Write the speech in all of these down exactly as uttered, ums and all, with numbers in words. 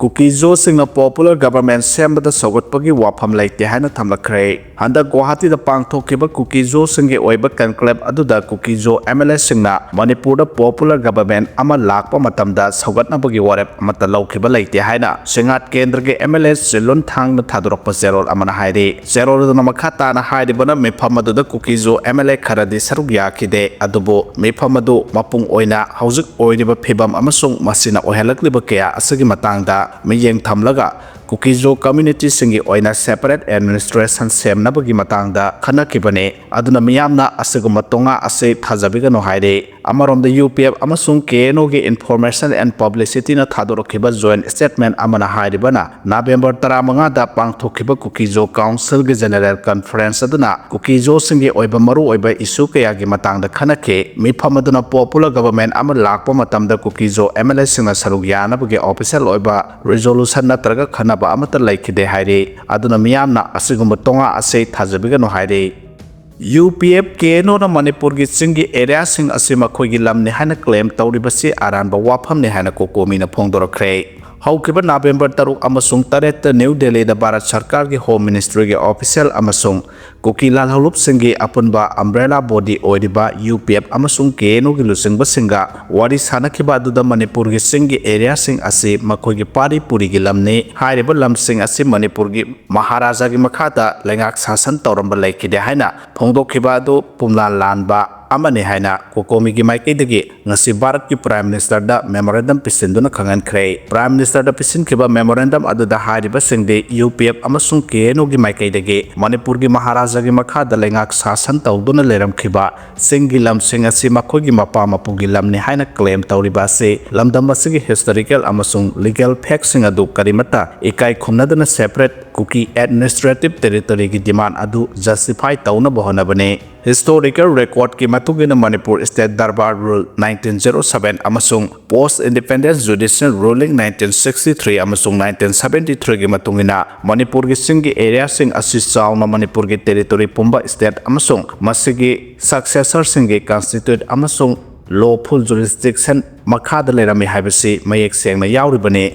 ꯀꯨꯀꯤꯖꯣꯁꯤꯡꯅ popular government ꯁꯦꯝꯕꯗ ꯁꯧꯒꯠꯄꯒꯤ ꯋꯥꯐꯝ ꯂꯩꯇꯦ ꯍꯥꯏꯅ ꯊꯝꯂꯛꯈ꯭ꯔꯦ꯫ ꯍꯟꯗꯛ ꯒꯨꯋꯥꯍꯥꯇꯤꯗ ꯄꯥꯡꯊꯣꯛꯈꯤꯕ ꯀꯨꯀꯤꯖꯣꯁꯤꯡꯒꯤ ꯑꯣꯏꯕ conclave ꯑꯗꯨꯗ ꯀꯨꯀꯤꯖꯣ MLAꯁꯤꯡꯅ ꯃꯅꯤꯄꯨꯔꯗ popular government ꯑꯃ ꯂꯥꯛꯄ ꯃꯇꯝꯗ ꯁꯧꯒꯠꯅꯕꯒꯤ ꯋꯥꯔꯦꯞ ꯑꯃꯠꯇ ꯂꯧꯈꯤꯕ ꯂꯩꯇꯦ ꯍꯥꯏꯅ ꯁꯤꯡꯍꯥꯠ ꯀꯦꯟꯗ꯭ꯔꯒꯤ MLA ꯆꯤꯜꯂꯨꯟ ꯊꯥꯡꯅ ꯊꯥꯗꯣꯔꯛꯄ ꯆꯦꯔꯣꯜ ꯑꯃꯅ ꯍꯥꯏꯔꯤ꯫ ꯆꯦꯔꯣꯜ ꯑꯗꯨꯅ ꯃꯈꯥ ꯇꯥꯅ ꯍꯥꯏꯔꯤꯕꯅ, ꯃꯤꯐꯝ ꯑꯗꯨꯗ ꯀꯨꯀꯤꯖꯣ MLA ꯈꯔꯗꯤ ꯁꯔꯨꯛ ꯌꯥꯈꯤꯗꯦ, ꯑꯗꯨꯕꯨ ꯃꯤꯐꯝ ꯑꯗꯨ ꯃꯄꯨꯡ ꯑꯣꯏꯅ ꯍꯧꯖꯤꯛ ꯑꯣꯏꯔꯤꯕ ꯐꯤꯕꯝ ꯑꯃꯁꯨꯡ ꯃꯁꯤꯅ ꯑꯣꯏꯍꯜꯂꯛꯂꯤꯕ ꯀꯌꯥ ꯑꯁꯤꯒꯤ ꯃꯇꯥꯡꯗ ꯃꯤꯠꯌꯦꯡ ꯊꯝꯂꯒ ꯀꯨꯀꯤꯖꯣ communityꯁꯤꯡꯒꯤ ꯑꯣꯏꯅ separate administration ꯁꯦꯝꯅꯕꯒꯤ ꯃꯇꯥꯡꯗ ꯈꯟꯅꯈꯤꯕꯅꯤ꯫ ꯑꯗꯨꯅ ꯃꯤꯌꯥꯝꯅ ꯑꯁꯤꯒꯨꯝꯕ ꯇꯣꯉꯥ ꯑꯁꯤ ꯊꯥꯖꯕꯤꯒꯅꯨ ꯍꯥꯏꯔꯤ꯫ ꯑꯃꯔꯣꯝꯗ UPF ꯑꯃꯁꯨꯡ KNOꯒꯤ Information and Publicityꯅ ꯊꯥꯗꯣꯔꯛꯈꯤꯕ joint statement ꯑꯃꯅ ꯍꯥꯏꯔꯤꯕꯅ, ꯅꯕꯦꯝꯕꯔ ꯇꯔꯥꯃꯉꯥꯗ ꯄꯥꯡꯊꯣꯛꯈꯤꯕ ꯀꯨꯀꯤꯖꯣ Councilꯒꯤ General Conference ꯑꯗꯨꯅ ꯀꯨꯀꯤꯖꯣꯁꯤꯡꯒꯤ ꯑꯣꯏꯕ ꯃꯔꯨꯑꯣꯏꯕ issue ꯀꯌꯥꯒꯤ ꯃꯇꯥꯡꯗ ꯈꯟꯅꯈꯤ꯫ ꯃꯤꯐꯝ ꯑꯗꯨꯅ popular government ꯑꯃ ꯂꯥꯛꯄ ꯃꯇꯝꯗ ꯀꯨꯀꯤꯖꯣ MLAꯁꯤꯡꯅ ꯁꯔꯨꯛ ꯌꯥꯅꯕꯒꯤ official ꯑꯣꯏꯕ resolution ꯅꯠꯇ꯭ꯔꯒ ꯈꯟꯅꯕ ꯑꯃꯠꯇ ꯂꯩꯈꯤꯗꯦ ꯍꯥꯏꯔꯤ꯫ ꯑꯗꯨꯅ ꯃꯤꯌꯥꯝꯅ ꯑꯁꯤꯒꯨꯝꯕ ꯇꯣꯉꯥ ꯑꯁꯤ ꯊꯥꯖꯕꯤꯒꯅꯨ ꯍꯥꯏꯔꯤ꯫ UPF KNOꯅ ꯃꯅꯤꯄꯨꯔꯒꯤ ꯆꯤꯡꯒꯤ areaꯁꯤꯡ ꯑꯁꯤ ꯃꯈꯣꯏꯒꯤ ꯂꯝꯅꯤ ꯍꯥꯏꯅ claim ꯇꯧꯔꯤꯕꯁꯤ ꯑꯔꯥꯟꯕ ꯋꯥꯐꯝꯅꯤ ꯍꯥꯏꯅ COCOMIꯅ ꯐꯣꯡꯗꯣꯔꯛꯈ꯭ꯔꯦ꯫ ꯍꯧꯈꯤꯕ ꯅꯕꯦꯝꯕꯔ ꯇꯔꯨꯛ ꯑꯃꯁꯨꯡ ꯇꯔꯦꯠꯇ ꯅ꯭ꯌꯨ ꯗꯦꯜꯂꯤꯗ ꯚꯥꯔꯠ ꯁꯔꯀꯥꯔꯒꯤ Home Ministryꯒꯤ official ꯑꯃꯁꯨꯡ ꯀꯨꯀꯤ ꯂꯥꯜꯍꯧꯂꯨꯞꯁꯤꯡꯒꯤ ꯑꯄꯨꯟꯕ umbrella body ꯑꯣꯏꯔꯤꯕ UPF ꯑꯃꯁꯨꯡ KNOꯒꯤ ꯂꯨꯆꯤꯡꯕꯁꯤꯡꯒ ꯋꯥꯔꯤ ꯁꯥꯅꯈꯤꯕ ꯑꯗꯨꯗ ꯃꯅꯤꯄꯨꯔꯒꯤ ꯆꯤꯡꯒꯤ areaꯁꯤꯡ ꯑꯁꯤ ꯃꯈꯣꯏꯒꯤ ꯄꯥꯔꯤ ꯄꯨꯔꯤꯒꯤ ꯂꯝꯅꯤ, ꯍꯥꯏꯔꯤꯕ ꯂꯝꯁꯤꯡ ꯑꯁꯤ ꯃꯅꯤꯄꯨꯔꯒꯤ ꯃꯍꯥꯔꯥꯖꯥꯒꯤ ꯃꯈꯥꯗ ꯂꯩꯉꯥꯛ ꯁꯥꯁꯟ ꯇꯧꯔꯝꯕ ꯂꯩꯈꯤꯗꯦ ꯍꯥꯏꯅ ꯐꯣꯡꯗꯣꯛꯈꯤꯕ ꯑꯗꯨ ꯄꯨꯝꯂꯥꯟ ꯂꯥꯟꯕ ꯑꯃꯅꯤ ꯍꯥꯏꯅ COCOMIꯒꯤ ꯃꯥꯏꯀꯩꯗꯒꯤ ꯉꯁꯤ ꯚꯥꯔꯠꯀꯤ Prime Ministerꯗ memorandum ꯄꯤꯁꯤꯟꯗꯨꯅ ꯈꯪꯍꯟꯈ꯭ꯔꯦ꯫ Prime Ministerꯗ ꯄꯤꯁꯤꯟꯈꯤꯕ memorandum ꯑꯗꯨꯗ ꯍꯥꯏꯔꯤꯕꯁꯤꯡꯗꯤ UPF ꯑꯃꯁꯨꯡ KNOꯒꯤ ꯃꯥꯏꯀꯩꯗꯒꯤ ꯃꯅꯤꯄꯨꯔꯒꯤ ꯃꯍꯥꯔꯥꯖꯥꯒꯤ ꯃꯈꯥꯗ ꯂꯩꯉꯥꯛ ꯁꯥꯁꯟ ꯇꯧꯗꯨꯅ ꯂꯩꯔꯝꯈꯤꯕ ꯆꯤꯡꯒꯤ ꯂꯝꯁꯤꯡ ꯑꯁꯤ ꯃꯈꯣꯏꯒꯤ ꯃꯄꯥ ꯃꯄꯨꯒꯤ ꯂꯝꯅꯤ ꯍꯥꯏꯅ claim ꯇꯧꯔꯤꯕ ꯑꯁꯤ ꯂꯝꯗꯝ ꯑꯁꯤꯒꯤ historical ꯑꯃꯁꯨꯡ legal factꯁꯤꯡ ꯑꯗꯨ ꯀꯔꯤꯃꯠꯇ ꯏꯀꯥꯏ ꯈꯨꯝꯅꯗꯅ separate ꯀꯨꯀꯤ administrative territoryꯒꯤ demand ꯑꯗꯨ justify ꯇꯧꯅꯕ ꯍꯣꯠꯅꯕꯅꯤ꯫ Historical recordꯀꯤ ꯃꯇꯨꯡ ꯏꯟꯅ Manipur State Darbar Rule nineteen zero seven ꯑꯃꯁꯨꯡ Post Independence Judicial Ruling nineteen sixty three ꯑꯃꯁꯨꯡ nineteen seventy threeꯒꯤ ꯃꯇꯨꯡ ꯏꯟꯅ ꯃꯅꯤꯄꯨꯔꯒꯤ ꯆꯤꯡꯒꯤ areaꯁꯤꯡ ꯑꯁꯤ ꯆꯥꯎꯅ ꯃꯅꯤꯄꯨꯔꯒꯤ territory ꯄꯨꯝꯕ state ꯑꯃꯁꯨꯡ ꯃꯁꯤꯒꯤ successorꯁꯤꯡꯒꯤ constitute ꯑꯃꯁꯨꯡ lawful jurisdiction ꯃꯈꯥꯗ ꯂꯩꯔꯝꯃꯤ ꯍꯥꯏꯕꯁꯤ ꯃꯌꯦꯛ ꯁꯦꯡꯅ ꯌꯥꯎꯔꯤꯕꯅꯤ꯫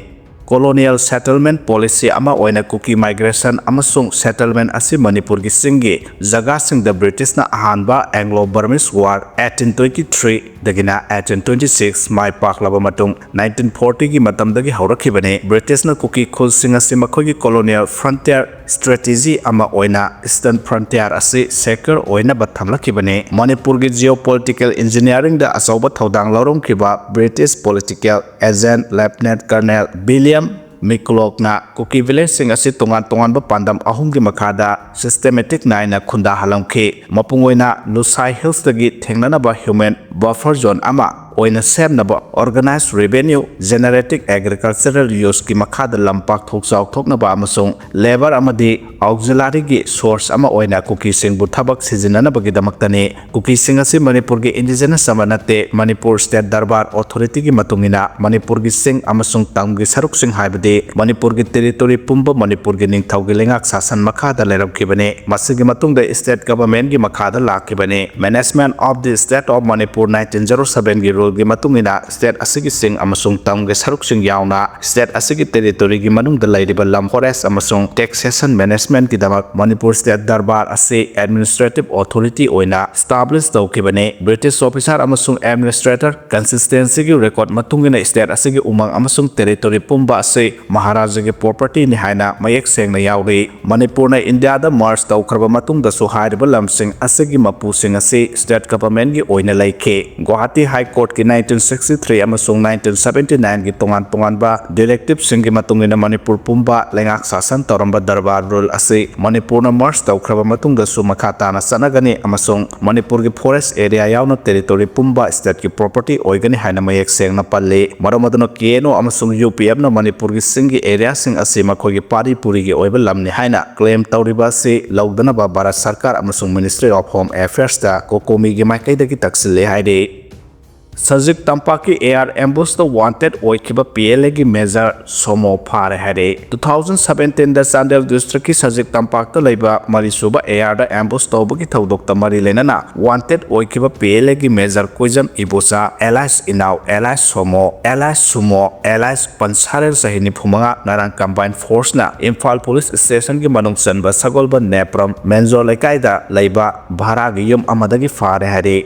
Colonial Settlement Policy ꯑꯃ ꯑꯣꯏꯅ ꯀꯨꯀꯤ migration ꯑꯃꯁꯨꯡ settlement ꯑꯁꯤ ꯃꯅꯤꯄꯨꯔꯒꯤ ꯆꯤꯡꯒꯤ ꯖꯒꯥꯁꯤꯡꯗ ꯕ꯭ꯔꯤꯇꯤꯁꯅ ꯑꯍꯥꯟꯕ Anglo-Burmese War eighteen twenty-three ꯗꯒꯤꯅ eighteen twenty-six ꯃꯥꯏ ꯄꯥꯛꯂꯕ ꯃꯇꯨꯡ nineteen forty ꯒꯤ ꯃꯇꯝꯗꯒꯤ ꯍꯧꯔꯛꯈꯤꯕꯅꯤ꯫ ꯕ꯭ꯔꯤꯇꯤꯁꯅ ꯀꯨꯀꯤ ꯈꯨꯜꯁꯤꯡ ꯑꯁꯤ ꯃꯈꯣꯏꯒꯤ colonial frontier strategy ꯑꯃ ꯑꯣꯏꯅ Eastern Frontier ꯑꯁꯤ secure ꯑꯣꯏꯅꯕ ꯊꯝꯂꯛꯈꯤꯕꯅꯤ꯫ ꯃꯅꯤꯄꯨꯔꯒꯤ geopolitical engineering ꯗ ꯑꯆꯧꯕ ꯊꯧꯗꯥꯡ ꯂꯧꯔꯝꯈꯤꯕ British political agent Lieutenant Colonel William McCulloch ꯅ ꯀꯨꯀꯤ village ꯁꯤꯡ ꯑꯁꯤ ꯇꯣꯉꯥꯟ ꯇꯣꯉꯥꯟꯕ ꯄꯥꯟꯗꯝ ꯑꯍꯨꯝꯒꯤ ꯃꯈꯥꯗ systematic ꯅꯥꯏꯅ ꯈꯨꯟꯗꯥꯍꯜꯂꯝꯈꯤ꯫ ꯃꯄꯨꯡ ꯑꯣꯏꯅ Lushai Hills ꯇꯒꯤ ꯊꯦꯡꯅꯅꯕ human buffer zone ꯑꯃ ꯑꯣꯏꯅ ꯁꯦꯝꯅꯕ, organized revenue generating agricultural use ꯀꯤ ꯃꯈꯥꯗ ꯂꯝ ꯄꯥꯛꯊꯣꯛ ꯆꯥꯎꯊꯣꯛꯅꯕ ꯑꯃꯁꯨꯡ labour ꯑꯃꯗꯤ auxiliary ꯒꯤ source ꯑꯃ ꯑꯣꯏꯅ ꯀꯨꯀꯤꯁꯤꯡꯕꯨ ꯊꯕꯛ ꯁꯤꯖꯤꯟꯅꯅꯕꯒꯤꯗꯃꯛꯇꯅꯤ꯫ ꯀꯨꯀꯤꯁꯤꯡ ꯑꯁꯤ ꯃꯅꯤꯄꯨꯔꯒꯤ indigenous ꯑꯃ ꯅꯠꯇꯦ꯫ ꯃꯅꯤꯄꯨꯔ State Darbar Authority ꯒꯤ ꯃꯇꯨꯡ ꯏꯟꯅ ꯃꯅꯤꯄꯨꯔꯒꯤ ꯆꯤꯡ ꯑꯃꯁꯨꯡ ꯇꯝꯒꯤ ꯁꯔꯨꯛꯁꯤꯡ ꯍꯥꯏꯕꯗꯤ ꯃꯅꯤꯄꯨꯔꯒꯤ territory ꯄꯨꯝꯕ ꯃꯅꯤꯄꯨꯔꯒꯤ ꯅꯤꯡꯊꯧꯒꯤ ꯂꯩꯉꯥꯛ ꯁꯥꯁꯟ ꯃꯈꯥꯗ ꯂꯩꯔꯝꯈꯤꯕꯅꯤ꯫ ꯃꯁꯤꯒꯤ ꯃꯇꯨꯡꯗ state government ꯀꯤ ꯃꯈꯥꯗ ꯂꯥꯛꯈꯤꯕꯅꯤ꯫ Management of the State of Manipur nineteen zero seven ꯒꯤ rule ꯒꯤ ꯃꯇꯨꯡ ꯏꯟꯅ state ꯑꯁꯤꯒꯤ ꯆꯤꯡ ꯑꯃꯁꯨꯡ ꯇꯝꯒꯤ ꯁꯔꯨꯛꯁꯤꯡ ꯌꯥꯎꯅ state ꯑꯁꯤꯒꯤ territory ꯒꯤ ꯃꯅꯨꯡꯗ ꯂꯩꯔꯤꯕ ꯂꯝ forest ꯑꯃꯁꯨꯡ taxation management ꯀꯤꯗꯃꯛ ꯃꯅꯤꯄꯨꯔ State Darbar ꯑꯁꯤ administrative authority ꯑꯣꯏꯅ establish ꯇꯧꯈꯤꯕꯅꯤ꯫ British officer ꯑꯃꯁꯨꯡ administrator consistency ꯒꯤ record ꯃꯇꯨꯡ ꯏꯟꯅ state ꯑꯁꯤꯒꯤ ꯎꯃꯪ ꯑꯃꯁꯨꯡ territory ꯄꯨꯝꯕ ꯑꯁꯤ ꯃꯍꯥꯔꯥꯖꯥꯒꯤ property ꯅꯤ ꯍꯥꯏꯅ ꯃꯌꯦꯛ ꯁꯦꯡꯅ ꯌꯥꯎꯔꯤ꯫ ꯃꯅꯤꯄꯨꯔꯅ ꯏꯟꯗꯤꯌꯥꯗ merge ꯇꯧꯈ꯭ꯔꯕ ꯃꯇꯨꯡꯗꯁꯨ ꯍꯥꯏꯔꯤꯕ ꯂꯝꯁꯤꯡ ꯑꯁꯤꯒꯤ ꯃꯄꯨꯁꯤꯡ ꯑꯁꯤ state government ꯀꯤ ꯑꯣꯏꯅ ꯂꯩꯈꯤ꯫ Guwahati High Court ꯀꯤ nineteen sixty three ꯑꯃꯁꯨꯡ nineteen seventy nine ꯒꯤ ꯇꯣꯉꯥꯟ ꯇꯣꯉꯥꯟꯕ directive ꯁꯤꯡꯒꯤ ꯃꯇꯨꯡ ꯏꯟꯅ ꯃꯅꯤꯄꯨꯔ ꯄꯨꯝꯕ ꯂꯩꯉꯥꯛ ꯁꯥꯁꯟ ꯇꯧꯔꯝꯕ Darbar rule ꯑꯁꯤ ꯃꯅꯤꯄꯨꯔꯅ merge ꯇꯧꯈ꯭ꯔꯕ ꯃꯇꯨꯡꯗꯁꯨ ꯃꯈꯥ ꯇꯥꯅ ꯆꯠꯅꯒꯅꯤ ꯑꯃꯁꯨꯡ ꯃꯅꯤꯄꯨꯔꯒꯤ forest area ꯌꯥꯎꯅ territory ꯄꯨꯝꯕ state ꯀꯤ property ꯑꯣꯏꯒꯅꯤ ꯍꯥꯏꯅ ꯃꯌꯦꯛ ꯁꯦꯡꯅ ꯄꯜꯂꯤ꯫ ꯃꯔꯝ ꯑꯗꯨꯅ K N O ꯑꯃꯁꯨꯡ U P F ꯅ ꯃꯅꯤꯄꯨꯔꯒꯤ ꯆꯤꯡꯒꯤ area ꯁꯤꯡ ꯑꯁꯤ ꯃꯈꯣꯏꯒꯤ ꯄꯥꯔꯤ ꯄꯨꯔꯤꯒꯤ ꯑꯣꯏꯕ ꯂꯝꯅꯤ ꯍꯥꯏꯅ claim ꯇꯧꯔꯤꯕ ꯑꯁꯤ ꯂꯧꯗꯅꯕ ꯚꯥꯔꯠ ꯁꯔꯀꯥꯔ ꯑꯃꯁꯨꯡ Ministry of Home Affairs ꯇ COCOMI ꯒꯤ ꯃꯥꯏꯀꯩꯗꯒꯤ ꯇꯛꯁꯤꯜꯂꯦ ꯍꯥꯏꯔꯤ꯫ ꯁꯖꯤꯛ ꯇꯝꯄꯥꯛꯀꯤ ꯑꯦꯌꯥꯔ ꯑꯦꯝꯕꯨꯁꯇ ꯋꯥꯟꯇꯦꯗ ꯑꯣꯏꯈꯤꯕ ꯄꯤ ꯑꯦꯜ ꯑꯦꯒꯤ ꯃꯦꯖꯔ ꯁꯣꯃꯣ ꯐꯥꯔꯦ ꯍꯥꯏꯔꯦ꯫ ꯇꯨ ꯊꯥꯎꯖꯟ ꯁꯕꯦꯟꯇꯤꯟꯗ ꯆꯥꯟꯗꯦꯜ ꯗꯤꯁꯇ꯭ꯔꯤꯛꯀꯤ ꯁꯖꯤꯛ ꯇꯝꯄꯥꯛꯇ ꯂꯩꯕ ꯃꯔꯤꯁꯨꯕ ꯑꯦꯌꯥꯔꯗ ꯑꯦꯝꯕꯨꯁ ꯇꯧꯕꯒꯤ ꯊꯧꯗꯣꯛꯇ ꯃꯔꯤ ꯂꯩꯅꯅ ꯋꯥꯟꯇꯦꯗ ꯑꯣꯏꯈꯤꯕ ꯄꯤ ꯑꯦꯜ ꯑꯦꯒꯤ ꯃꯦꯖꯔ ꯀꯣꯏꯖꯝ ꯏꯕꯣꯆꯥ ꯑꯦꯂꯥꯏꯁ ꯏꯅꯥꯎ ꯑꯦꯂꯥꯏꯁ ꯁꯣꯃꯣ ꯑꯦꯂꯥꯏꯁ ꯁꯨꯃꯣ ꯑꯦꯂꯥꯏꯁ ꯄꯟꯁꯥꯔꯦꯜ ꯆꯍꯤ ꯅꯤꯐꯨ ꯃꯉꯥ ꯉꯔꯥꯡ ꯀꯝꯕꯥꯏꯟ ꯐꯣꯔꯁꯅ ꯏꯝꯐꯥꯜ ꯄꯨꯂꯤꯁ ꯁ꯭ꯇꯦꯁꯟꯒꯤ ꯃꯅꯨꯡ ꯆꯟꯕ ꯁꯒꯣꯜꯕꯟ ꯅꯦꯄ꯭ꯔꯝ ꯃꯦꯟꯖꯣ ꯂꯩꯀꯥꯏꯗ ꯂꯩꯕ ꯚꯔꯥꯒꯤ ꯌꯨꯝ ꯑꯃꯗꯒꯤ ꯐꯥꯔꯦ ꯍꯥꯏꯔꯤ꯫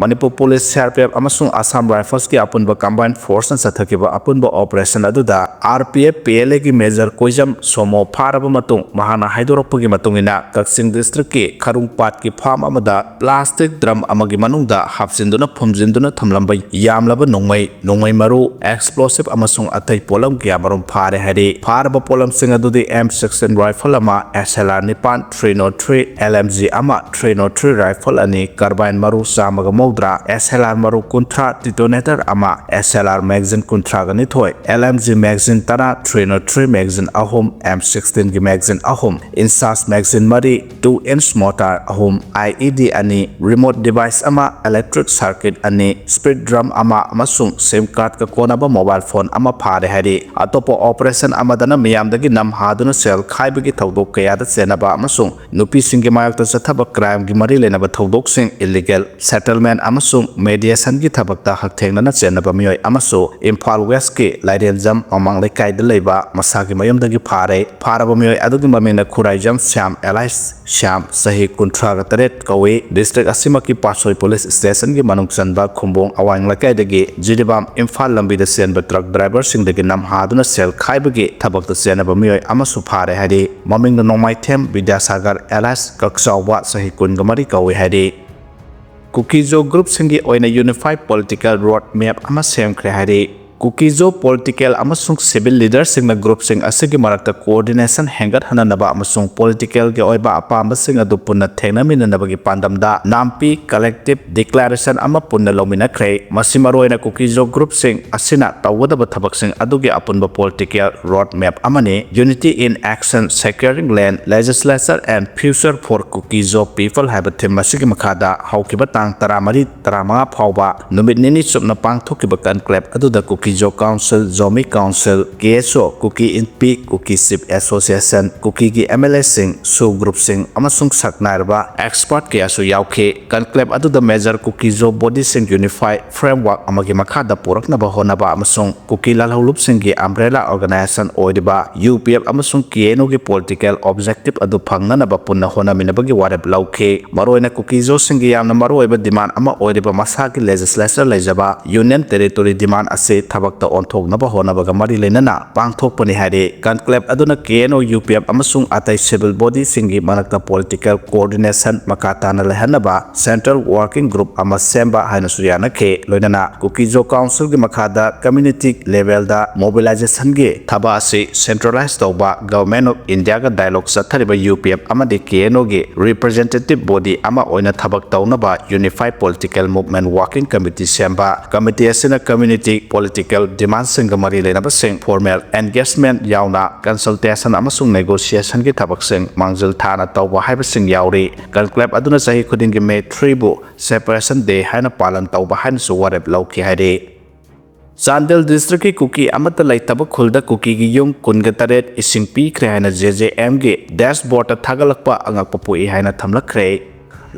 Manipur police, C R P F ꯑꯃꯁꯨꯡ ꯑꯁꯥꯝ ꯔꯥꯏꯐꯜꯁꯀꯤ ꯑꯄꯨꯟꯕ ꯀꯝꯕꯥꯏꯟ ꯐꯣꯔꯁꯅ ꯆꯠꯊꯈꯤꯕ ꯑꯄꯨꯟꯕ ꯑꯣꯄꯔꯦꯁꯟ ꯑꯗꯨꯗ R P F P L ꯑꯦꯒꯤ ꯃꯦꯖꯔ ꯀꯣꯏꯖꯝ ꯁꯣꯃꯣ ꯐꯥꯔꯕ ꯃꯇꯨꯡ ꯃꯍꯥꯛꯅ ꯍꯥꯏꯗꯣꯔꯛꯄꯒꯤ ꯃꯇꯨꯡ ꯏꯟꯅ ꯀꯛꯆꯤꯡ ꯗꯤꯁꯇ꯭ꯔꯤꯛꯀꯤ ꯈꯔꯨꯡꯄꯥꯠꯀꯤ ꯐꯥꯔꯝ ꯑꯃꯗ ꯄ꯭ꯂꯥꯁꯇꯤꯛ ꯗ꯭ꯔꯝ ꯑꯃꯒꯤ ꯃꯅꯨꯡꯗ ꯍꯥꯞꯆꯤꯟꯗꯨꯅ ꯐꯨꯝꯖꯤꯟꯗꯨꯅ ꯊꯝꯂꯝꯕ ꯌꯥꯝꯂꯕ ꯅꯣꯡꯃꯩ, ꯅꯣꯡꯃꯩ ꯃꯔꯨ, ꯑꯦꯛꯁꯄ꯭ꯂꯣꯁꯤꯞ ꯑꯃꯁꯨꯡ ꯑꯇꯩ ꯄꯣꯠꯂꯝ ꯀꯌꯥꯃꯔꯨꯝ ꯐꯥꯔꯦ ꯍꯥꯏꯔꯤ꯫ ꯐꯥꯔꯕ ꯄꯣꯠꯂꯝꯁꯤꯡ ꯑꯗꯨꯗꯤ ꯑꯦꯝ ꯁꯤꯛꯁꯇꯤꯟ ꯔꯥꯏꯐꯜ ꯑꯃ, ꯑꯦꯁ ꯑꯦꯜ ꯑꯥꯔ ꯅꯤꯄꯥꯟ, three not three, L M G ꯑꯃ, ꯊ꯭ꯔꯤ ꯅꯣꯠ ꯊ꯭ꯔꯤ ꯔꯥꯏꯐꯜ ꯑꯅꯤ, ꯀꯥꯔꯕꯥꯏꯟ ꯃꯔꯨ ꯆꯥꯝꯃꯒ ꯃꯧꯗ꯭ꯔꯥ, ꯑꯦꯁ ꯑꯦꯜ ꯑꯥꯔ ꯃꯔꯨ ꯀꯨꯟꯊ꯭ꯔꯥ, ꯗꯤꯇꯣꯅꯦꯇꯔ ꯑꯃ, ꯑꯦꯁ ꯑꯦꯜ ꯑꯥꯔ ꯃꯦꯒꯥꯖꯤꯟ ꯀꯨꯟꯊ꯭ꯔꯥꯒ ꯅꯤꯊꯣꯏ, ꯑꯦꯜ ꯑꯦꯝ ꯖꯤ ꯃꯦꯒꯥꯖꯤꯟ ꯇꯔꯥ, ꯊ꯭ꯔꯤ ꯅꯣꯠ ꯊ꯭ꯔꯤ ꯃꯦꯒꯥꯖꯤꯟ ꯑꯍꯨꯝ, ꯑꯦꯝ ꯁꯤꯛꯁꯇꯤꯟꯒꯤ ꯃꯦꯒꯥꯖꯤꯟ ꯑꯍꯨꯝ, ꯏꯟꯁꯥꯁ ꯃꯦꯒꯥꯖꯤꯟ ꯃꯔꯤ, ꯇꯨ ꯏꯟꯆ ꯃꯣꯔꯇꯥꯔ ꯑꯍꯨꯝ, ꯑꯥꯏ ꯏ ꯗꯤ ꯑꯅꯤ, ꯔꯤꯃꯣꯠ ꯗꯤꯚꯥꯏꯁ ꯑꯃ, ꯏꯂꯦꯛꯇ꯭ꯔꯤꯛ ꯁꯔꯀꯤꯠ ꯑꯅꯤ, ꯁ꯭ꯄꯤꯗ ꯗ꯭ꯔꯝ ꯑꯃ ꯑꯃꯁꯨꯡ ꯁꯤꯝ ꯀꯥꯔꯗꯀ ꯀꯣꯟꯅꯕ ꯃꯣꯕꯥꯏꯜ ꯐꯣꯟ ꯑꯃ ꯐꯥꯔꯦ ꯍꯥꯏꯔꯤ꯫ ꯑꯇꯣꯞꯄ ꯑꯣꯄꯔꯦꯁꯟ ꯑꯃꯗꯅ ꯃꯤꯌꯥꯝꯗꯒꯤ ꯅꯝ ꯍꯥꯗꯨꯅ ꯁꯦꯜ ꯈꯥꯏꯕꯒꯤ ꯊꯧꯗꯣꯛ ꯀꯌꯥꯗ ꯆꯦꯟꯅꯕ ꯑꯃꯁꯨꯡ ꯅꯨꯄꯤꯁꯤꯡꯒꯤ ꯃꯥꯌꯣꯛꯇ ꯆꯠꯊꯕ ꯀ꯭ꯔꯥꯏꯝꯒꯤ ꯃꯔꯤ ꯂꯩꯅꯕ ꯊꯧꯗꯣꯛꯁꯤꯡ, ꯏꯂꯤꯒꯦꯜ ꯁꯦꯇꯜꯃꯦꯟ ꯑꯃꯁꯨꯡ ꯃꯦꯗꯤꯌꯦꯁꯟꯒꯤ ꯊꯕꯛꯇ ꯍꯛꯊꯦꯡꯅꯅ ꯆꯦꯟꯅꯕ ꯃꯤꯑꯣꯏ ꯑꯃꯁꯨ ꯏꯝꯐꯥꯜ ꯋꯦꯁꯀꯤ ꯂꯥꯏꯔꯦꯟꯖꯝ ꯃꯃꯥꯡ ꯂꯩꯀꯥꯏꯗ ꯂꯩꯕ ꯃꯁꯥꯒꯤ ꯃꯌꯨꯝꯗꯒꯤ ꯐꯥꯔꯦ꯫ ꯐꯥꯔꯕ ꯃꯤꯑꯣꯏ ꯑꯗꯨꯒꯤ ꯃꯃꯤꯡꯅ ꯈꯨꯔꯥꯏꯖꯝ ꯁ꯭ꯌꯥꯝ ꯑꯦꯂꯥꯏꯁ ꯁ꯭ꯌꯥꯝ, ꯆꯍꯤ ꯀꯨꯟꯊ꯭ꯔꯥꯒ ꯇꯔꯦꯠ ꯀꯧꯏ꯫ ꯗꯤꯁꯇ꯭ꯔꯤꯛ ꯑꯁꯤꯃꯛꯀꯤ ꯄꯥꯠꯁꯣꯏ ꯄꯨꯂꯤꯁ ꯁ꯭ꯇꯦꯁꯟꯒꯤ ꯃꯅꯨꯡ ꯆꯟꯕ ꯈꯨꯝꯕꯣꯡ ꯑꯋꯥꯡ ꯂꯩꯀꯥꯏꯗꯒꯤ ꯖꯤꯔꯤꯕꯥꯝ ꯏꯝꯐꯥꯜ ꯂꯝꯕꯤꯗ ꯆꯦꯟꯕ ꯇ꯭ꯔꯛ ꯗ꯭ꯔꯥꯏꯚꯔꯁꯤꯡꯗꯒꯤ ꯅꯝꯍꯥꯗꯨꯅ ꯁꯦꯜ ꯈꯥꯏꯕꯒꯤ ꯊꯕꯛꯇ ꯆꯦꯟꯅꯕ ꯃꯤꯑꯣꯏ ꯑꯃꯁꯨ ꯐꯥꯔꯦ ꯍꯥꯏꯔꯤ꯫ ꯃꯃꯤꯡꯅ ꯅꯣꯡꯃꯥꯏꯊꯦꯝ ꯕꯤꯗ꯭ꯌꯥꯁꯥꯒꯔ ꯑꯦꯂꯥꯏꯁ ꯀꯛꯆꯥꯎꯕ, ꯆꯍꯤ ꯀꯨꯟꯒ ꯃꯔꯤ ꯀꯧꯏ ꯍꯥꯏꯔꯤ꯫ ꯀꯨꯀꯤꯖꯣ ꯒ꯭ꯔꯨꯞꯁꯤꯡꯒꯤ ꯑꯣꯏꯅ ꯌꯨꯅꯤꯐꯥꯏꯗ ꯄꯣꯂꯤꯇꯤꯀꯦꯜ ꯔꯣꯗ ꯃꯦꯞ ꯑꯃ ꯁꯦꯝꯈ꯭ꯔꯦ ꯍꯥꯏꯔꯤ꯫ ꯀꯨꯀꯤꯖꯣ ꯄꯣꯂꯤꯇꯤꯀꯦꯜ ꯑꯃꯁꯨꯡ ꯁꯤꯚꯤꯜ ꯂꯤꯗꯔꯁꯤꯡꯅ ꯒ꯭ꯔꯨꯞꯁꯤꯡ ꯑꯁꯤꯒꯤ ꯃꯔꯛꯇ ꯀꯣꯑꯣꯔꯗꯤꯅꯦꯁꯟ ꯍꯦꯟꯒꯠꯍꯟꯅꯅꯕ ꯑꯃꯁꯨꯡ ꯄꯣꯂꯤꯇꯤꯀꯦꯜꯒꯤ ꯑꯣꯏꯕ ꯑꯄꯥꯝꯕꯁꯤꯡ ꯑꯗꯨ ꯄꯨꯟꯅ ꯊꯦꯡꯅꯃꯤꯟꯅꯅꯕꯒꯤ ꯄꯥꯟꯗꯝꯗ ꯅꯥꯝꯄꯤ ꯀꯂꯦꯛꯇꯤꯚ ꯗꯤꯀ꯭ꯂꯥꯔꯦꯁꯟ ꯑꯃ ꯄꯨꯟꯅ ꯂꯧꯃꯤꯟꯅꯈ꯭ꯔꯦ꯫ ꯃꯁꯤ ꯃꯔꯨꯑꯣꯏꯅ ꯀꯨꯀꯤꯖꯣ ꯒ꯭ꯔꯨꯞꯁꯤꯡ ꯑꯁꯤꯅ ꯇꯧꯒꯗꯕ ꯊꯕꯛꯁꯤꯡ ꯑꯗꯨꯒꯤ ꯑꯄꯨꯟꯕ ꯄꯣꯂꯤꯇꯤꯀꯦꯜ ꯔꯣꯗ ꯃꯦꯞ ꯑꯃꯅꯤ꯫ Unity in Action, Securing Land, Legislature and Future for Kuki-Zo People ꯍꯥꯏꯕ ꯊꯤꯝ ꯑꯁꯤꯒꯤ ꯃꯈꯥꯗ ꯍꯧꯈꯤꯕ ꯇꯥꯡ ꯇꯔꯥꯃꯔꯤ, ꯇꯔꯥꯃꯉꯥ ꯐꯥꯎꯕ ꯅꯨꯃꯤꯠ ꯅꯤꯅꯤ ꯆꯨꯞꯅ ꯄꯥꯡꯊꯣꯛꯈꯤꯕ ꯀꯟꯀ꯭ꯂꯦꯕ ꯑꯗꯨꯗ ꯀꯨꯀꯤꯖꯣ ꯀꯥꯎꯟꯁꯤꯜ, ꯖꯣꯃꯤ ꯀꯥꯎꯟꯁꯤꯜ, ꯀꯦ ꯑꯦꯁ ꯑꯣ, ꯀꯨꯀꯤ ꯏꯟꯄꯤ, ꯀꯨꯀꯤ ꯆꯤꯐ ꯑꯦꯁꯣꯁꯤꯌꯦꯁꯟ, ꯀꯨꯀꯤꯒꯤ ꯑꯦꯝ ꯑꯦꯜ ꯑꯦꯁꯤꯡ, ꯁꯨ ꯒ꯭ꯔꯨꯞꯁꯤꯡ ꯑꯃꯁꯨꯡ ꯁꯛ ꯅꯥꯏꯔꯕ ꯑꯦꯛꯁꯄꯔꯠ ꯀꯌꯥꯁꯨ ꯌꯥꯎꯈꯤ꯫ ꯀꯟꯀ꯭ꯂꯦꯕ ꯑꯗꯨꯗ ꯃꯦꯖꯔ ꯀꯨꯀꯤꯖꯣ ꯕꯣꯗꯤꯁꯤꯡ ꯌꯨꯅꯤꯐꯥꯏ ꯐ꯭ꯔꯦꯝꯋꯥꯔꯛ ꯑꯃꯒꯤ ꯃꯈꯥꯗ ꯄꯨꯔꯛꯅꯕ ꯍꯣꯠꯅꯕ ꯑꯃꯁꯨꯡ ꯀꯨꯀꯤ ꯂꯥꯜꯍꯧꯂꯨꯞꯁꯤꯡꯒꯤ ꯑꯝꯕ꯭ꯔꯦꯂꯥ ꯑꯣꯔꯒꯅꯥꯏꯖꯦꯁꯟ ꯑꯣꯏꯔꯤꯕ ꯌꯨ ꯄꯤ ꯑꯦꯐ ꯑꯃꯁꯨꯡ ꯀꯦ ꯑꯦꯟ ꯑꯣꯒꯤ ꯄꯣꯂꯤꯇꯤꯀꯦꯜ ꯑꯣꯕꯖꯦꯛꯇꯤꯚ ꯑꯗꯨ ꯐꯪꯅꯅꯕ ꯄꯨꯟꯅ ꯍꯣꯠꯅꯃꯤꯟꯅꯕꯒꯤ ꯋꯥꯔꯦꯞ ꯂꯧꯈꯤ꯫ ꯃꯔꯨꯑꯣꯏꯅ ꯀꯨꯀꯤꯖꯣꯁꯤꯡꯒꯤ ꯌꯥꯝꯅ ꯃꯔꯨꯑꯣꯏꯕ ꯗꯤꯃꯥꯟ ꯑꯃ ꯑꯣꯏꯔꯤꯕ ꯃꯁꯥꯒꯤ ꯂꯦꯖꯤꯁꯂꯦꯆꯔ ꯂꯩꯖꯕ ꯌꯨꯅꯤꯌꯟ ꯇꯦꯔꯤꯇꯣꯔꯤ ꯗꯤꯃꯥꯟ ꯑꯁꯤ ꯊꯕꯛꯇ ꯑꯣꯟꯊꯣꯛꯅꯕ ꯍꯣꯠꯅꯕꯒ ꯃꯔꯤ ꯂꯩꯅꯅ ꯄꯥꯡꯊꯣꯛꯄꯅꯤ ꯍꯥꯏꯔꯤ꯫ ꯀꯟꯀ꯭ꯂꯦꯕ ꯑꯗꯨꯅ ꯀꯦ N O, U P F ꯑꯃꯁꯨꯡ ꯑꯇꯩ ꯁꯤꯚꯤꯜ ꯕꯣꯗꯤꯁꯤꯡꯒꯤ ꯃꯔꯛꯇ ꯄꯣꯂꯤꯇꯤꯀꯦꯜ ꯀꯣꯑꯣꯔꯗꯤꯅꯦꯁꯟ ꯃꯈꯥ ꯇꯥꯅ ꯂꯩꯍꯟꯅꯕ ꯁꯦꯟꯇ꯭ꯔꯦꯜ ꯋꯥꯔꯀꯤꯡ ꯒ꯭ꯔꯨꯞ ꯑꯃ ꯁꯦꯝꯕ ꯍꯥꯏꯅꯁꯨ ꯌꯥꯅꯈꯤ꯫ ꯂꯣꯏꯅꯅ ꯀꯨꯀꯤꯖꯣ ꯀꯥꯎꯟꯁꯤꯜꯒꯤ ꯃꯈꯥꯗ ꯀꯝꯃ꯭ꯌꯨꯅꯤꯇꯤ ꯂꯦꯚꯦꯜꯗ ꯃꯣꯕꯤꯂꯥꯏꯖꯦꯁꯟꯒꯤ ꯊꯕꯛ ꯑꯁꯤ ꯁꯦꯟꯇ꯭ꯔꯦꯂꯥꯏꯖ ꯇꯧꯕ, ꯒꯚꯔꯟꯃꯦꯟꯠ ꯑꯣꯐ ꯏꯟꯗꯤꯌꯥꯒ ꯗꯥꯏꯂꯣꯒ ꯆꯠꯊꯔꯤꯕ ꯌꯨ ꯄꯤ ꯑꯦꯐ ꯑꯃꯗꯤ ꯀꯦ ꯑꯦꯟ ꯑꯣꯒꯤ ꯔꯤꯄ꯭ꯔꯖꯦꯟꯇꯦꯇꯤꯚ ꯕꯣꯗꯤ ꯑꯃ ꯑꯣꯏꯅ ꯊꯕꯛ ꯇꯧꯅꯕ ꯌꯨꯅꯤꯐꯥꯏꯗ ꯄꯣꯂꯤꯇꯤꯀꯦꯜ ꯃꯨꯚꯃꯦꯟꯠ ꯋꯥꯔꯀꯤꯡ ꯀꯃꯤꯇꯤ ꯁꯦꯝꯕ꯫ ꯀꯃꯤꯇꯤ ꯑꯁꯤꯅ ꯀꯝꯃ꯭ꯌꯨꯅꯤꯇꯤ ꯄꯣꯂꯤꯇꯤꯀꯦꯜ ꯗꯤꯃꯥꯟꯁꯤꯡꯒ ꯃꯔꯤ ꯂꯩꯅꯕꯁꯤꯡ ꯐꯣꯔꯃꯦꯜ ꯑꯦꯟꯒꯦꯖꯃꯦꯟꯠ ꯌꯥꯎꯅ ꯀꯟꯁꯜꯇꯦꯁꯟ ꯑꯃꯁꯨꯡ ꯅꯦꯒꯣꯁꯤꯌꯦꯁꯟꯒꯤ ꯊꯕꯛꯁꯤꯡ ꯃꯥꯡꯖꯤꯜ ꯊꯥꯅ ꯇꯧꯕ ꯍꯥꯏꯕꯁꯤꯡ ꯌꯥꯎꯔꯤ꯫ ꯀꯟꯀ꯭ꯂꯦꯕ ꯑꯗꯨꯅ ꯆꯍꯤ ꯈꯨꯗꯤꯡꯒꯤ ꯃꯦ ꯊ꯭ꯔꯤꯕꯨ ꯁꯦꯄꯔꯦꯁꯟ ꯗꯦ ꯍꯥꯏꯅ ꯄꯥꯂꯟ ꯇꯧꯕ ꯍꯥꯏꯅꯁꯨ ꯋꯥꯔꯦꯞ ꯂꯧꯈꯤ ꯍꯥꯏꯔꯤ꯫ ꯆꯥꯟꯗꯦꯜ ꯗꯤꯁꯇ꯭ꯔꯤꯛꯀꯤ ꯀꯨꯀꯤ ꯑꯃꯠꯇ ꯂꯩꯇꯕ ꯈꯨꯜꯗ ꯀꯨꯀꯤꯒꯤ ꯌꯨꯝ ꯀꯨꯟꯒ ꯇꯔꯦꯠ ꯏꯁꯤꯡ ꯄꯤꯈ꯭ꯔꯦ ꯍꯥꯏꯅ ꯖꯦ ꯖꯦ ꯑꯦꯝꯒꯤ ꯗꯦꯁꯕꯣꯔꯗꯇ ꯊꯥꯒꯠꯂꯛꯄ ꯑꯉꯛꯄ ꯄꯣꯛꯏ ꯍꯥꯏꯅ ꯊꯝꯂꯛꯈ꯭ꯔꯦ꯫